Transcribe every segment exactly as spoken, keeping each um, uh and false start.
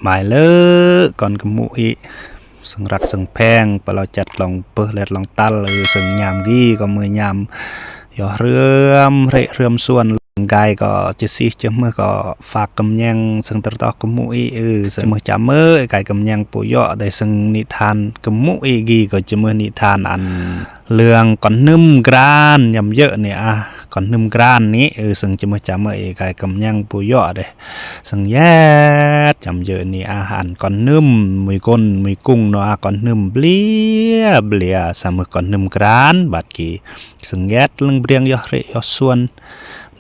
Mai lơ kon kemu i, seng rak seng peng, palaut chat long peh let long tal, ư, seng ñam gi, ko mui ñam. Yo rem, re rem suan, gai ko, chi sih chi meh ko, phak kemñeng, seng tertoh kemu i, ư, seng meh cham meh, kai kemñeng puyo, dai seng ni than kemu i gi, ko chi meh ni than an. Lương kon hnum gran, ñam yơ ni, ah, kon hnum gran ni, ư, seng chi meh cham meh, kai kemñeng puyo deh. Seng yet, cham yơ ni, ah, an kon hnum, mui kon, mui kung no, ah, kon hnum blia, blia, sa meh kon hnum gran, bat ki. Seng yet leng briang yoh re, yoh suan.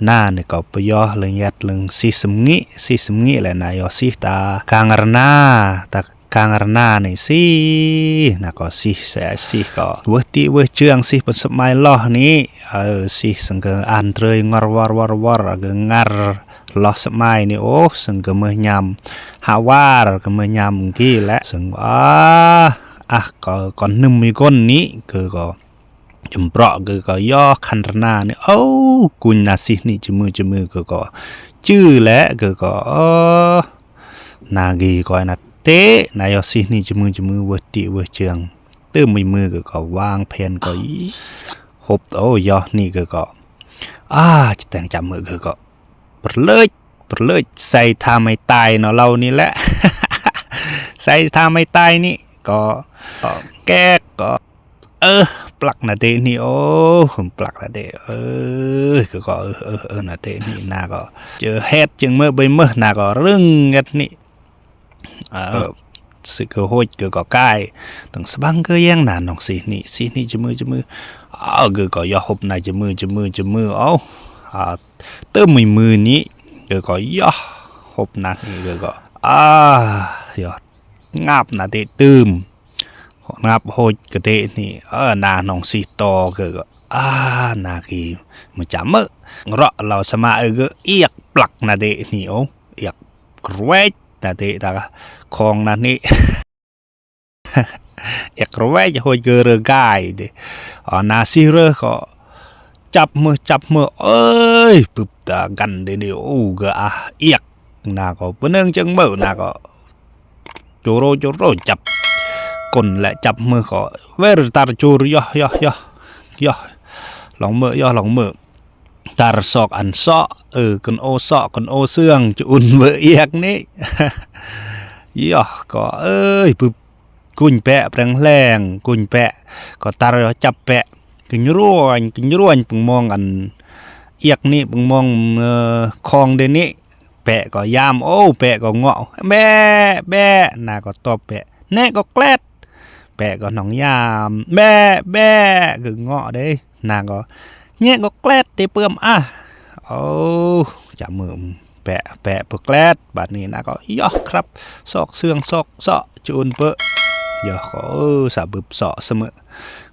Na ni ko puyo leng yet leng sih semngi, sih semngi le na yoh sih ta kang rna, ta kang rna ni sih, na ko sih, sa sih ko. Weh ti weh jeng sih pen sep mai loh ni, ơ, sih seng ke an trei ngar war war war, ke ngar loh sep mai ni, oh, seng ke meh ñam. Hawar ke meh ñam ki le, seng, ah, ah, ko, kon hnum mi kon ni, ke ko. Jemprok ke ko yoh khan rna ni, oh, kuny na sih ni chi meh chi meh ke ko. Chi le ke ko, oh. Na gi ko na te, na yoh sih ni chi meh chi meh weh ti weh jeng. Te mui meh ke ko wang phen ko i. Hop, oh, yoh ni ke ko. Ah, chi teng cham meh ke ko. Perlech, perlech, sai tha mai tai no lau ni le. Sai tha mai tai ni ko. Ko kek ko. Ơ, plak na de ni, oh, plak na de, ơ, ke ko, ơ, ơ, ơ, na de ni, na ko. Chi het jeng meh bai meh, na ko, rưng nget ni. Ơ, sih ke hoj ke ko kai. Teng sebang ke yang na nong sih ni, sih ni chi meh, chi meh. Ah, ke ko yoh hop na chi meh, chi meh, chi meh, oh. Ah, te mui meh ni, ke ko yoh hop na ni, ke ko. Ah, yoh. Ngap na de tơm. Ngap hoj ke de ni, ơ, na nong sih to ke, ơ, na ki meh cham meh. Ngrok lau sama ơ ke iak plak na de ni, oh. Iak kruej na de ta khong na ni. Iak kruej hoj ke re gai de. Ơ, na sih re ko. Chap meh, chap meh, ơi, bưp ta gan de ni, u, ke ah, iak. Na ko, peneng jeng meh, na ko. Choro, choro, chap. Kon le chap meh ko. Wer tar chor, yoh, yoh, yoh. Yoh. Long meh, yoh, long meh. Tar sok an sok, ơ, kon o sok, kon o sương, chi un meh iak ni. Yoh ko, ơi, bưp. Kuny pe, preng hleng, kuny pe. Ko tar chap pe. Kenyruoñ, kenyruoñ pengmong an. Iak ni pengmong, ơ, khong de ni. Pe ko yam, oh, pe ko ngok. Be, be, na ko top pe. Ne ko klet. Pe ko nong yam. Be, be, ke ngok de. Na ko. Nye ko klet de pơm ah. Oh, cham meh pe, pe pơklet. Bat ni na ko. Yoh krap. Sok sương sok sok. Chi un pe. Yoh ko. Oh, sa bưp sok semeh.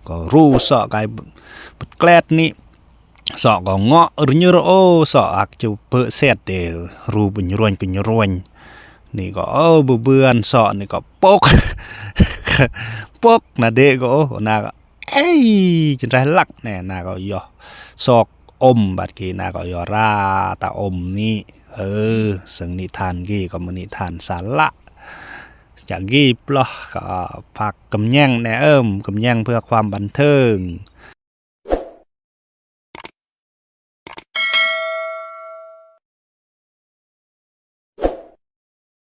Ko ru sok kai bưp klet ni. Sok ko ngok rnyr o, sok ak chu pe set de, ru bơnyruoñ bơnyruoñ. Ni ko, oh, bơbưan sok ni ko pok. Pok na de ko, oh, na ko. Ei, chin rai lak ne, na ko yoh. Sok om bat ki na ko yoh ra, ta om ni. Ơ, seng ni than ki, ko mơ ni than sala. Chagi ploh ko phak kơmñeng ne, ơm, kơmñeng พื่อความบันเทิง.